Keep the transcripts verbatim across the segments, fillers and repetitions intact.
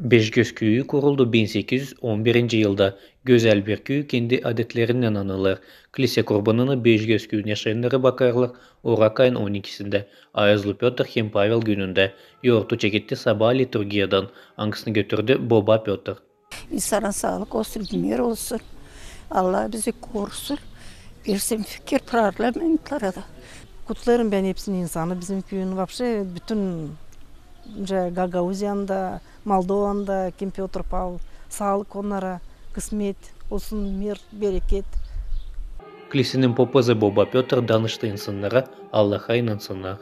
Beşgöz küüyü kuruldu bin sekiz üz on birinci yılda. Gözäl bir küüy kendi adetlerinnän anılêr. Klise kurbanını Beşgöz küüyün yaşayannarı bakarlar orak ayın on ikisindä, Ayazlı Pötr hem Pavel günündä. Yortu çeketti sabaa liturgiyadan, angısını götürdü boba Pötr. İnsana saalık olsun, imer olsun. Allah bizi korusun. Versin fikir parlamentlara da. Kutlêêrım bän hepsini insanı, bizim küüyün, вообще bütün Gagauziyanın da, Moldovanın da, kim Pötr Pavel, saalık onnara, kısmet olsun, mir, bereket. Klisenin popazı boba Pötr danıştı insannara Allaha inansınnar.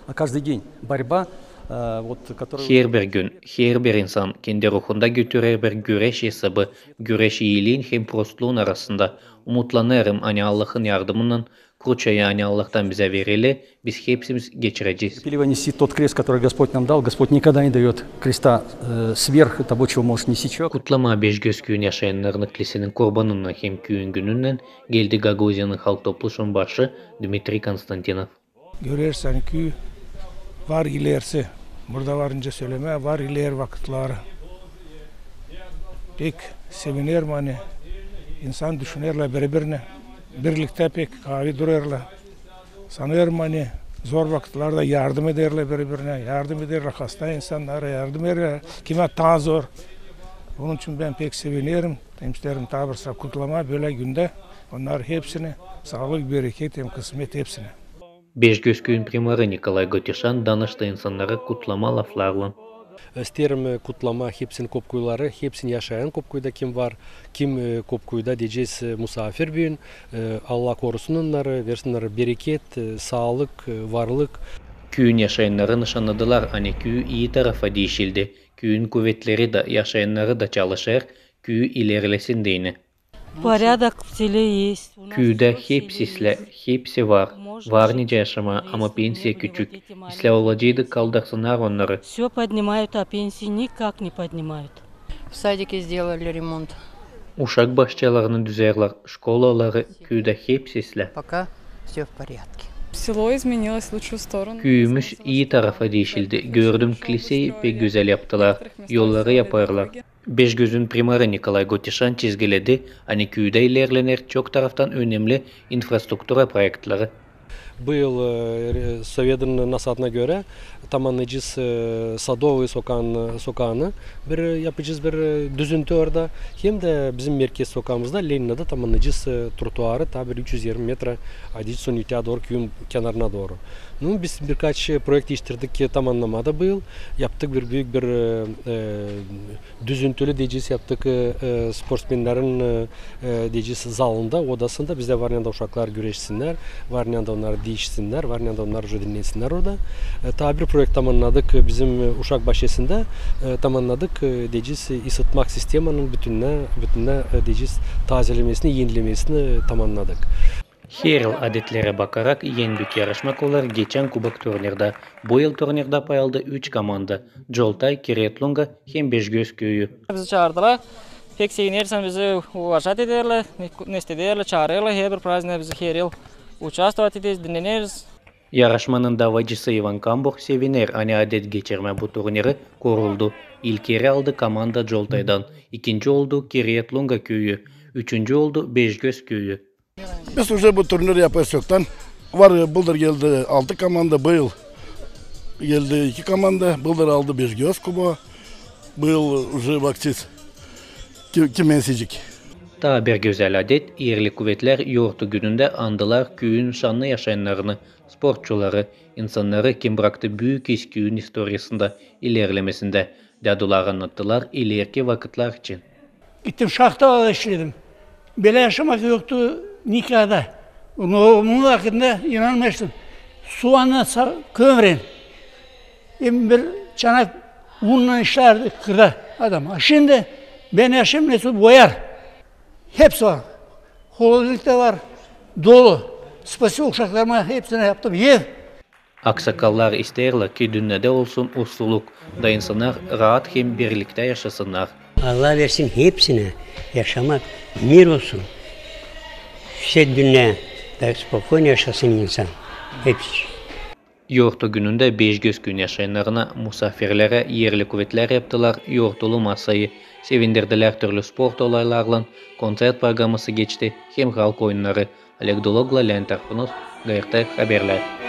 А каждый день борьба, э, вот, которая... Herbir gün, herbir insan kendi ruhunda götürer bir güreş esabı, güreş iilin hem prostluun arasında. Umutlanêrım, ani Allahın yardımınnan, kruç, ani Allahtan bizä verilä, biz hepsimiz geçirecez. Терпеливо неси тот крест, который Господь нам дал. Господь никогда не даёт креста, э, сверх того, чего может нести человек. Kutlamaa Beşgöz küüyün yaşayannarını klisenin kurbanınnan hem küüyün gününnän geldi Gagauziyanın halk topluşunun başı Dmitriy Konstantinov. Görersin, ani küü var ilerisi. Burada var nicä sölemää, var ileri vakıtları. Pek sevinerim, ani insan düşünerlär biri-birinä. Birliktä pek kaavi durêrlar. Sanêrım, ani zor vakıtlarda yardım ederlär biri-birinä, yardım ederlär hasta insannara, yardım ederlär kimä taa zor. Onun için bän pek sevinerim. Hem isteerim taa bir safra kutlamaa bölä gündä onnarı hepsini, saalık, bereket hem kısmet hepsini. Beşgöz küüyün primarı Nikolay Götişan danıştı insannarı kutlama laflarlan. İsteerim, e, kutlamaa hepsini Kopkuyları, hepsini yaşayan Kopkuyda kim var, kim, e, Kopkuyda deyecez, e, musaafir büün, e, Allah korusun onnarı, versin onnara bereket, e, saalık, e, varlık. Küüyün yaşayannarı nışannadılar, ani küü ii tarafa diişildi, küüyün kuvetleri da, yaşayannarı da çalışêr, küü ilerlesin deyni. Порядок в селе есть. Küüdä hepsi islää, hepsi var. Var nicä yaşamaa, ama pensiya küçük. İslää olaceydı kaldırsınnar onnarı. Всё поднимают, а пенсии никак не поднимают. В садике сделали ремонт. Uşak başçalarını düzerlär, şkolaları, küüdä hepsi islää. Пока всё в порядке. Село изменилось в лучшую сторону. Küüyümüz ii tarafa diişildi. Gördüm, kliseyi pek gözäl yaptılar. Yolları yapêrlar. Beşgözün primarı Nikolay Götişan çizgiledi, ani küüdä ilerlener çok taraftan önemli infrastruktura proektleri. Bu yıl, e, sovetin nasatına görä tamannayacez, e, Sadovıy sokaanı, sokaanı bir yapacez bir, e, düzüntü orada. Hem dä bizim merkez sokaamızda, Leninada tamannayacez, e, trotuarı taa bir üç üz irmi metra adecez son ütää dooru, küüyün kenarına dooru. Nu, biz birkaç, e, proekt iştirdik, e, tamannamaa da bu yıl. Yaptık bir büük bir, e, e, düzüntülü deyecez yaptık, e, e, sportsmennerin, e, e, deyecez zalında, odasında. Bizdä var nända uşaklar güreşsinnär, var nända onnar diişsinnär, var nända onnar uje dinnensinnär orada. E, taa bir proekt tamannadık, e, bizim, e, uşak başçasında, e, tamannadık, e, deyecez, e, ısıtmak sistemanın bütünnä, bütünnä, e, deyecez tazelemesini, enilemesini, e, tamannadık. Her yıl adetlerä bakarak en büük yarışmak olêr geçän kubok turnirda. Bu yıl turnirda pay aldı üç komanda: Coltay, Kiryat Lunga hem Beşgöz küüyü. Bizi çaardılar. Pek sevineriz, ani bizi uvažat ederlär, ne, ne istederlär, çaarêrlar. Herbir prazniktä bizi her yıl uçastvovat ederiz, dinneneriz. Yarışmanın daavacısı İvan Kambur seviner, ani adet geçirmää bu turniri kuruldu. İlk eri aldı komanda Coltaydan, ikinci oldu Kiryat Lunga küüyü, üçüncü oldu Beşgöz küüyü. Biz uje bu turnir yapêrız çoktan. Var, bıldır geldi altı komanda, bu yıl geldi iki komanda, bıldır aldı Beşgöz kubogu, bu yıl uje bakacez, ki-, kim ensecek. Taa bir gözäl adet, erli kuvetlär yortu günündä andılar küüyün şannı yaşayannarını, sportçuları, insannarı, kim braktı büük iz küüyün istoriyasında, ilerlemesindä. Dädular annattılar ilerki vakıtlar için. Gittim, şahtalarda işledim. Bölä yaşamak yoktu nikada. Bunun, bunun hakkında inanmêêrsın. Suvannan sa-, kömürän. Hem bir çanak unnan işlärdi kırda adam. A şindi bän yaşêêrım, nesä boyar. Hepsi var. Holodilnik tä var. Dolu. Spasiba uşaklarıma hepsinä yaptım ev. Aksakallar isteerlär, ki dünnedä olsun ustluluk, da insannar raat hem birliktä yaşasınnar. Allah versin hepsinä yaşamak, mir olsun. Всё dünnä da spokoyno yaşasın insan. Hepsi. Yortu günündä Beşgöz küüyün yaşayannarına, musaafirlerä erli kuvetlär yaptılar yortulu masayı, sevindirdilär türlü sport olaylarlan, konţert programması geçti hem halk oyunnarı. Oleg Dologla, Leonid Arpunos, G R T haberlär.